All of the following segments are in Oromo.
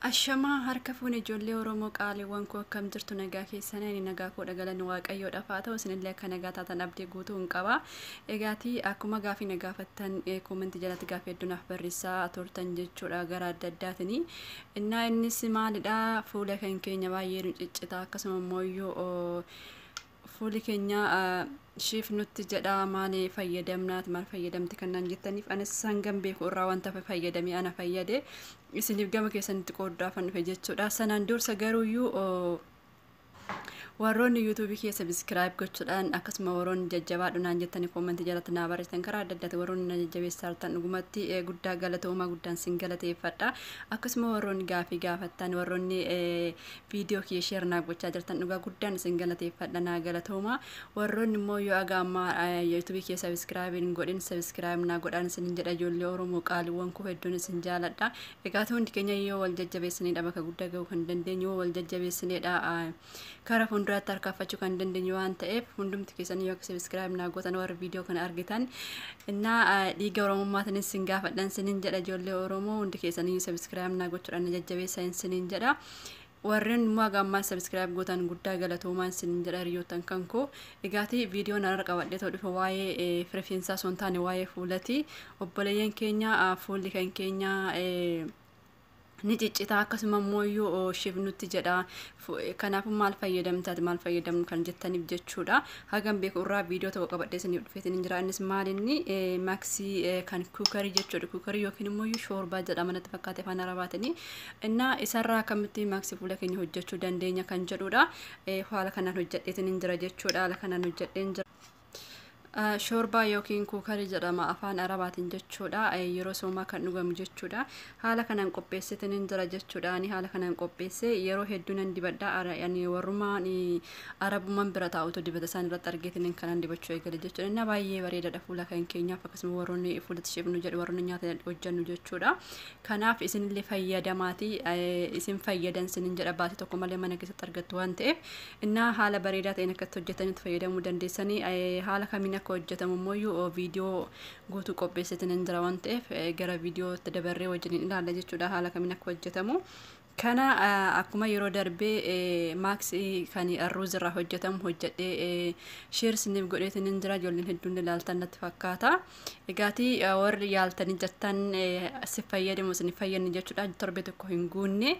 Ashamaa harka fuune ijoollee Oromoo qaaliiwwan koo akkam jirtu nagaa keessanii ani nagaa koo dhagalan waaqayyoodhaaf haa ta'u isinillee akka nagaa taatan abdii guutuu hin qaba. Egaatii akkuma gaafii na gaafattan koomentii jalatti gaafii hedduu naaf barreessaa turtan jechuudha gara adda addaatiin. Innaa innis maalidha fuula kan keenya baay'ee nu ciccita akkasuma immoo fuuli keenya shiif nutti jedha maali fayyadamnaati maal fayyadamti kannaan jettaniif anis hangam beeku irraa wanta fayyadamee ana fayyade isiniif gama keessanitti qooddaafan dhufe jechuudha. Sanaan dursa garuuyyuu warroonni yuutuubii keessa sabiskiraayib gochuudhaan akkasuma warroonni jajjabaadhu naan jettanii koomentii jalatti naa barreessitan karaa adda addaati warroonni na jajjabeessaa jirtan dhugumatti guddaa galatoomaa guddaan sin galateeffadha. Akkasuma warroonni gaafii gaafattan warroonni viidiyoo kiyya sheer naa gochaa jirtan dhugaa guddaan isin galateeffadha naa galatooma. Warroonni immoo yoo aga ammaa yuutuubii keessa sabiskiraayib hin godhin sabiskiraayib naa godhaan isin jedha ijoollee Oromoo qaaliiwwan koo hedduun isin jaaladha. Egaa hundi keenya yoo wal jajjabeessinedha bakka guddaa gahuu kan dandeenyu yoo wal jajjabeessinedha karaa fuulduraatti harkaffachuu kan dandeenyu waan ta'eef hundumti keessanii yoo sabiskiraayib naa gootan warri viidiyoo kana argitan innaa dhiiga Oromummaatiinis sin gaafadhan sinin jedha ijoollee Oromoo hundi keessanii sabiskiraayib naa gochuudhaan na jajjabeessan sinin jedha. Warreen immoo haga ammaa sabiskiraayib gootan guddaa galatoomaan sinin jedha hiriyoottan kan koo. Egaatii viidiyoon har'a qabadhee ta'u dhufe waa'ee rifeensaa osoo hin taane waa'ee fuulati. Obboleeyyan keenya fuulli kan keenya ni ciccita akkasuma immoo shiif nutti jedha. Kanaafuu maal fayyadamtaati maal fayyadamnu kan jettaniif jechuudha. Hagam beeku irraa viidiyoo tokko qabadhee isiniif dhufeetiin jira. Innis maal inni maaksii kan kuukarii jechuudha. Kuukarii yookiin immoo shoorbaa jedhama natti fakkaate afaan Arabaatiin. Innaa isarraa akkamitti maaksii fuula keenya hojjechuu dandeenya kan jedhudha. Haala kanaan hojjedheetiin jira jechuudha. Haala kanaan hojjedheen jira. Shoorbaa yookiin kuukarii jedhama afaan Arabaatiin jechuudha. Yeroo soomaa kan dhugamu jechuudha. Haala kanaan qopheessitiin jira jechuudha. Ani haala kanaan qopheesse yeroo hedduu nan dibadha. Ani warrumaan Arabummaan bira taa'utu dibata isaan irratti argeetiin kanan dibachuu eegale jechuudha. Inni baay'ee bareedaadha fuula kan keenyaaf akkasuma warroonni fuulatti shibnu jedhu warroonni nyaata hojjennu jechuudha. Kanaaf isinillee fayyadamaati isin fayyadan isinin jedha baasii tokko malee mana keessatti argattu waan ta'eef innaa haala bareedaa ta'een akkatti hojjetanitti fayyadamuu dandeessanii haala kamiin akka hojjetamu immoo viidiyoo guutuu qopheessitiin hin jira waan ta'eef gara viidiyootti dabarree wajjin ilaalla jechuudha haala kamiin akka hojjetamu. Kana akkuma yeroo darbee maaksii kan arruuz irraa hojjetamu hojjedhee sheer isiniif godheetiin hin jira ijoolleen hedduun ilaaltan natti fakkaata. Egaatii warri yaaltanii jirtan si fayyadamu isin fayyadni jechuudha torbe tokko hin guunne.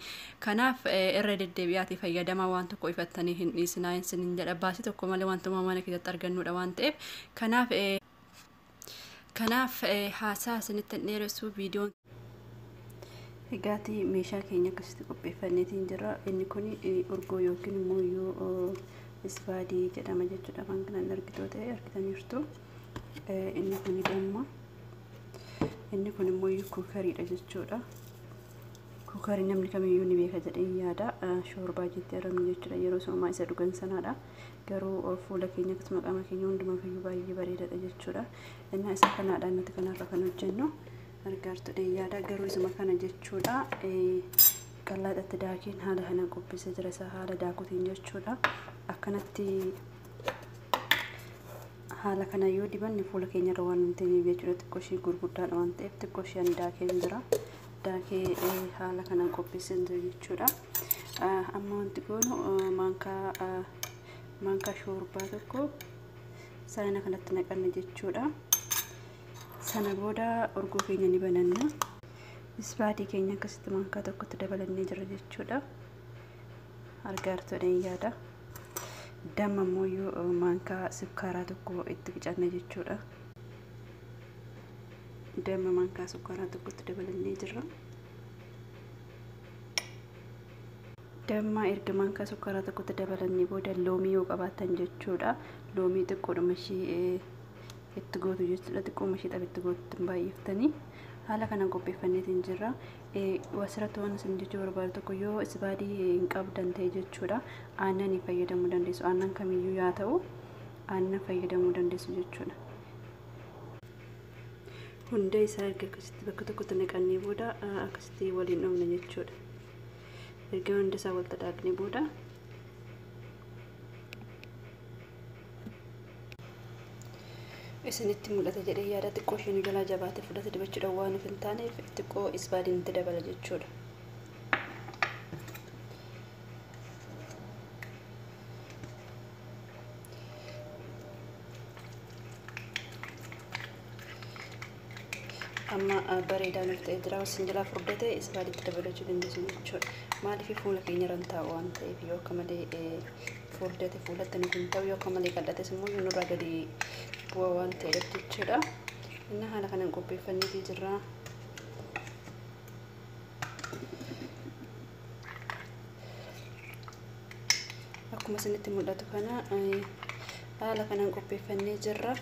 Kanaaf irra deddeebi'aatii fayyadamaa waan tokko ifattanii hin dhiisinaa isinin jedha baasii tokko malee wantuma mana keessatti argannudha waan ta'eef kanaaf haasaa isinitti hin dheeressu viidiyoon. Egaatii meeshaa keenya akkasitti qopheeffanneetiin jira. Inni kun urgoo yookiin immoo yoo isbaadii jedhama jechuudha. Afaan kanaan argitoo ta'e argitaniirtu. Inni kun damma. Inni kun immoo kuukariidha jechuudha. Kuukarii namni kamiyyuu ni beeka jedhee yaada. Shoorbaa jettee argamnu jechuudha. Yeroo soomaa isa dhugan sanaadha. Garuu fuula keenya akkasuma qaama keenya hundumaaf iyyuu baay'ee bareedaadha jechuudha. Innaa isa kanaadha nuti kanarra kan hojjennu. Argaartu yaada garuu isuma kana jechuudha. Qallaadhatti daakeen haala kanaan qopheessee jira isa haala daakutiin jechuudha. Akkanatti haala kana yoo dibanne fuula keenya irra waan hin teenyeef jechuudha. Xiqqoo ishee gurguddaadha waan ta'eef xiqqoo ishee daakeen jira. Daakee haala kanaan qopheessee jira jechuudha. Amma wanti goonu maankaa shoorbaa tokko saayina kanatti naqanna jechuudha. Sana booda urgoo keenya ni bananna. Isbaadii keenya akkasitti maankaa tokkotti dabalannee jira jechuudha. Argaartuudhaan yaada. Damma immoo maankaa sukkaaraa tokko itti qicanna jechuudha. Damma maankaa sukkaaraa tokkotti dabalannee jirra. Damma erga maankaa sukkaaraa tokkotti dabalannee booda loomii yoo qabaattan jechuudha. Loomii xiqqoodhuma ishee itti gootu jechuudha. Xiqqooma ishee xabitti gootu hin baay'iftanii. Haala kanaan qopheeffanneetiin jirra. Asirratti waan isin jechuu barbaadu tokko yoo isbaadii hin qabdan ta'e jechuudha. Aannan fayyadamuu dandeessu. Aannan kamiyyuu yaa ta'u aannan fayyadamuu dandeessu jechuudha. Hunda isaa erga akkasitti bakka tokkotti naqannee booda akkasitti waliin dhoofna jechuudha. Erga hunda isaa wal xadaaqnee booda isinitti mul'ata jedhee yaada xiqqoo isheen jalaa jabaate fudhate dibachuudhaan waan hin taaneef xiqqoo isbaadiin itti dabala jechuudha. Amma bareedaa nuuf ta'ee jira. Isin jalaa furdate isbaalitti dabalachuu dandeessu jechuudha. Maaliif fuula keenya irra taa'u waan ta'eef yoo akka malee furdate fuulatti nuuf hin ta'u, yoo akka malee qal'ates immoo nurraa gadi bu'a waan ta'eef jechuudha. Inni haala kanaan qopheeffanneetii jirra. Akkuma isinitti mul'atu kana haala kanaan qopheeffannee jirra.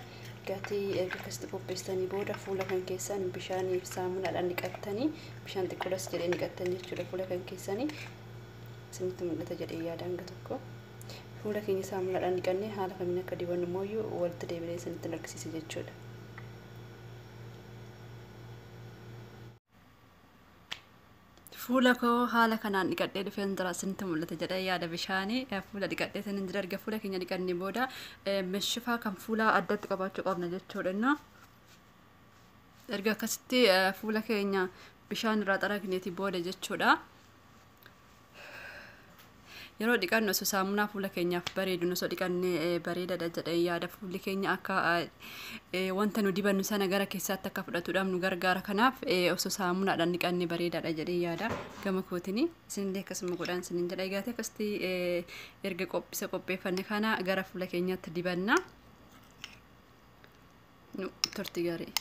Gatii erga akkasitti qopheessitanii booda fuula kan keessan bishaanii fi saamunaadhaan dhiqattanii, bishaan xiqqoodhas jedhee dhiqattan jechuudha. Fuula kan keessanii isinitti mul'ata jedhee yaada hanga tokko. Fuula keenya saamunaadhaan dhiqannee haala kamiin akka dibannu immoo walitti deebinee isinitti argisiisa jechuudha. Fuula koo haala kanaan dhiqadhee dhufeen jira. Isinitti mul'ata jedhee yaada. Bishaanii fuula dhiqadhee sanin jira. Erga fuula keenya dhiqannee booda meshifaa kan fuula addatti qabaachuu qabna jechuudha. Erga akkasitti fuula keenya bishaan irraa xaragneeti booda jechuudha. Yeroo dhiqannu osoo saamunaa fuula keenyaaf bareedu osoo dhiqannee bareedaadha jedhee yaada. Fuulli keenya akka wanta nu dibannu sana gara keessaatti akka fudhatuudhaaf nu gargaara. Kanaaf osoo saamunaadhaan dhiqannee bareedaadha jedhee yaada gama kootini. Isinillee akkasuma godhaan isinin jedha. Egaatee akkasitti erga qophisa qopheeffanne kana gara fuula keenyaatti dibanna. Turti gaarii.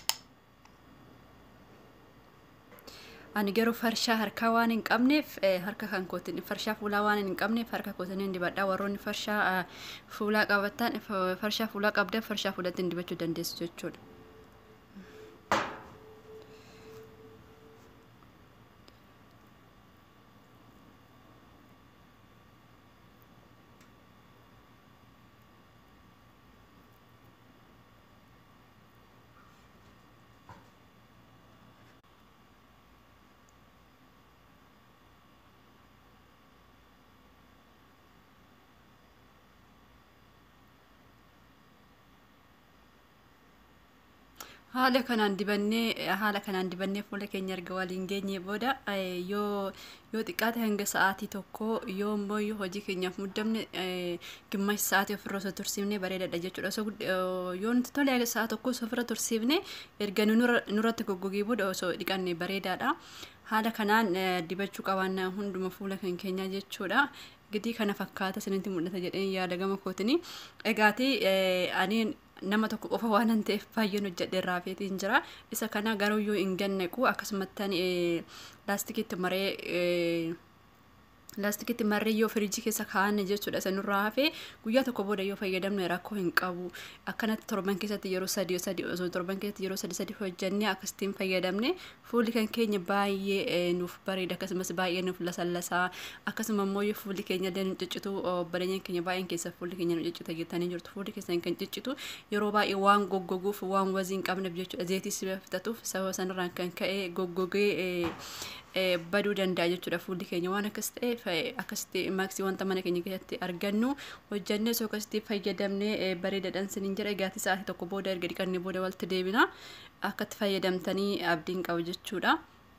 Ani garuu farshaa harkaa waan hin qabneef harka kan kootiin, farshaa fuulaa waan hin qabneef harka kootiin hin dibadha. Warroonni farshaa fuulaa qabatan, farshaa fuulaa qabdan, farshaa fuulatti hin dibachuu dandeessu jechuudha. Haala kanaan dibannee fuula keenya erga waliin geenye booda yoo xiqqaate hanga sa'aatii 1, yoo immoo hojii keenyaaf muddamne gimmash sa'aatii ofirra osoo tursiifne bareedaadha jechuudha. Osoo yoo nuti tole sa'a 1 osoo ofirra tursiifne, erga nurratti goggogee booda osoo dhiqanne bareedaadha. Haala kanaan dibachuu qabaanna hunduma fuula kan keenyaa jechuudha. Gidii kana fakkaata, isinitti mul'ata jedheen yaada gama kootini. Egaati ani nama tokko qofa waan hin ta'eef baay'een hojjedhe raafeetiin jira. Isa kana garuu yoo hin gannaqu akkasumatti laastikitti marree yoo firiijii keessa kaa'anne jechuudha, isa nurraa hafee guyyaa tokko booda yoo fayyadamne rakkoo hin qabu. Akkanatti torban keessatti yeroo sadii sadii, osoo torban keessatti yeroo sadi sadi hojjennee akkasittiin fayyadamne, fuulli kan keenya baay'ee nuuf bareeda, akkasumas baay'ee nuuf lasallasaa, akkasuma immoo yoo fuulli keenya illee nu ciccitu, obboleeyyan keenya baay'een keessa fuulli keenya nu ciccita jettanii jirtu. Fuulli keessan kan ciccitu yeroo baay'ee waan goggoguuf, waan wazii hin qabneef jechuudha. Zeetii si fixatuuf sababa sanarraan kan ka'e goggogee baduu danda'a jechuudha fuulli keenya. Waan akkas ta'eef akkasitti maaksii wanta mana keenya keessatti argannu hojjannee osoo akkasitti fayyadamnee bareedaadhaan siniin jedha. Egaati sa'aatii 1 booda erga dhiqannee booda walitti deebina. Akkatti fayyadamtanii abdiin qabu jechuudha.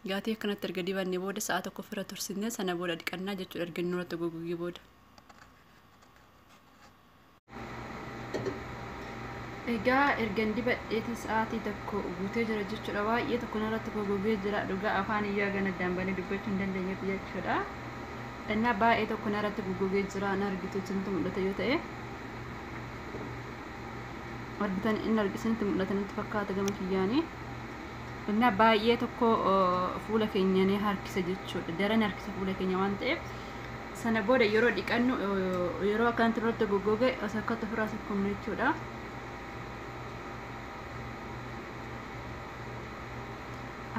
Gaatii akkanatti erga dibannee booda sa'a 1 ofirra tursinee sana booda dhiqannaa jechuudha, erga nurratti goggogee booda. Egaa ergan dibadheeti sa'aatii 1 guutee jira jechuudha. Baay'ee tokko narratti goggogee jira. Dhugaa afaan iyyaa gana addaan banee dubbachuu hin dandeenyetti jechuudha. Innaa baay'ee tokko narratti goggogee jira. Na argitu, isinitti mul'ata yoo ta'e. Argitan, inni isinitti mul'ata natti fakkaata gama kiyyaanii. Innaa baay'ee tokko fuula keenya ni harkisa jechuudha. Daran harkisa fuula keenya waan ta'eef, sana booda yeroo dhiqannu, yeroo akkanatti irratti goggoge osoo akkatti ofirraa sukkumnu jechuudha.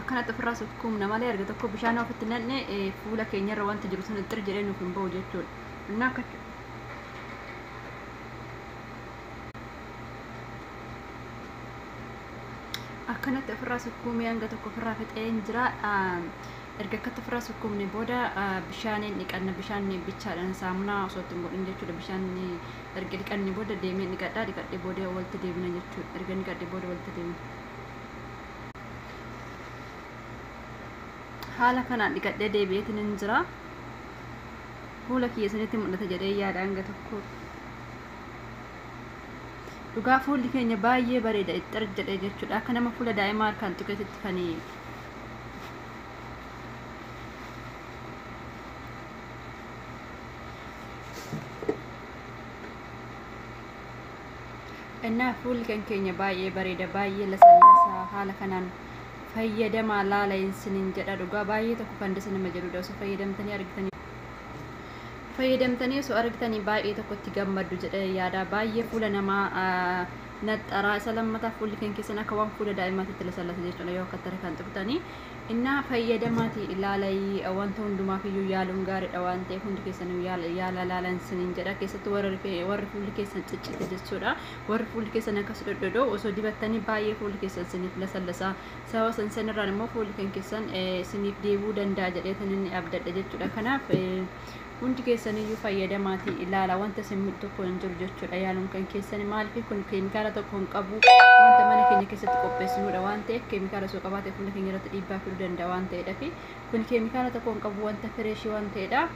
Akkanatti ofirraa sukkuumna malee erga tokko bishaan ofitti naqne fuula keenyarra wanta jiru sana xir jedhee nuuf hin bahu jechuudha. Innaa akka akkanatti ofirraa sukkuumee hanga tokko ofirraa fixee jira. Erga akkatti ofirraa sukkuumne booda bishaaniin dhiqanna. Bishaan bichaadhaan, saamunaa osoo ittiin godhin jechuudha. Bishaan erga dhiqanne booda deemee dhiqadhaa, dhiqadhee booda walitti deebina jechuudha. Erga dhiqadhee booda walitti deebina. Haala kanaan dhiqadhee deebi'eetiin hin jira. Fuula kiyya isinitti mul'ata jedhee yaada hanga tokko. Dhugaa fuulli keenya baay'ee bareeda itti jedhee jechuudha. Akka nama fuula daa'imaa harkaan tuqeetitti kan innaa fuulli kan keenya baay'ee bareeda, baay'ee lasallasaa. Haala kanaan fayyadamaa laala isiniin jedha. Dhugaa baay'ee tokko kan dasa nama jedhudha. Osoo fayyadamtanii argitanii fayyadamtanii osoo argitanii baay'ee tokkotti gammaddu jedhee yaada. Baay'ee fuula namaa naxxaraa. Isa lammataa fuulli kan keessan akka waan fuula daa'imaatitti lasallasa jechuudha yoo akka tara kan tuqxanii. Innaa fayyadamaati ilaalai, wanta hundumaaf iyyuu yaaluun gaariidha waan ta'eef hundi keessanuu yaala laalan isiniin jedha. Keessattuu warri fuulli keessan ciccite jechuudha, warri fuulli keessan akkas dhodhodhoo osoo dibattanii baay'ee fuulli keessan isiniif lasallasaa. Sababa san sanirraan immoo fuulli kan keessan isiniif deebi'uu danda'a jedheetan inni abdadha jechuudha. Kanaaf hundi keessaniyyuu fayyadamaati ilaala, wanta isin miidhu tokko hin jiru jechuudha. Yaaluun kan keessan maaliif kun keemikaala tokko hin qabu, wanta mana keenya keessatti qopheessinudha waan ta'eef. Keemikaala osoo qabaate fuula keenya irratti dhiibbaa fiduu danda'a waan ta'eedhaaf kun keemikaala tokko hin qabu, wanta fresh waan ta'eedha.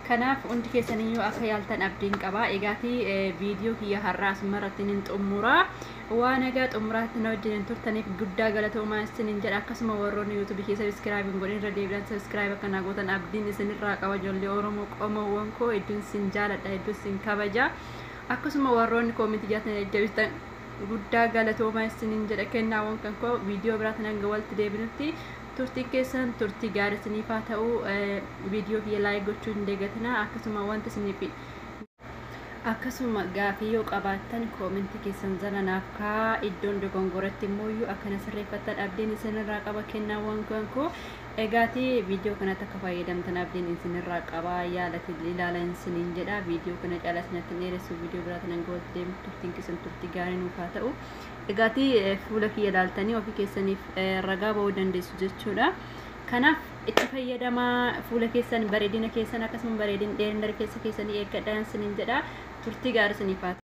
Kanaaf hundi keessaniyyuu akka yaaltan abdiin qaba. Egaatii viidiyoo kiyya har'aa asuma irratti nin xumura. Waan egaa xumuraatti na wajjin turtaniif guddaa galatoomaa isiniin jedha. Akkasuma warroonni yuutuubii kee subscribe hin godhin irra deebi'an subscribe akka naa gootan abdiin isinirraa qaba. Ijoollee Oromoo qomoowwan koo, hedduun isin jaaladha, hedduun isin kabaja. Akkasuma warroonni koomentii jaatan jajjabeessitan guddaa galatoomaa isiniin jedha. Kennaawwan kan koo, viidiyoo biraatiin hanga walitti deebinutti turtiin keessan turtii gaarii isiniif haa ta'u. Viidiyoo kiyya like gochuu hin dagatinaa. Akkasuma wanta isiniif akkasuma gaafii yoo qabaattan koomentii keessan jala naaf kaa. Iddoon dogongoratti immoo akkana sirreeffattan abdiin isinirraa qaba. Kennaawwan kan koo, egaatii viidiyoo kanatti akka fayyadamtan abdiin isinirraa qaba. Yaalati ilaala isiniin jedha. Viidiyoo kana caalaa isinatti dheeressu, viidiyoo biraatiin hanga walitti deemtu turtiin keessan turtii gaarii nuuf haa ta'u. Egaatii fuula kiyya ilaaltanii ofii keessaniif ragaa ba'uu dandeessu jechuudha. Kanaaf itti fayyadamaa, fuula keessan, bareedina keessan, akkasuma bareedina dheerina rifeensa keessanii eeggadhaa isiniin jedha. Turtii gaarii isiniif haa ta'u.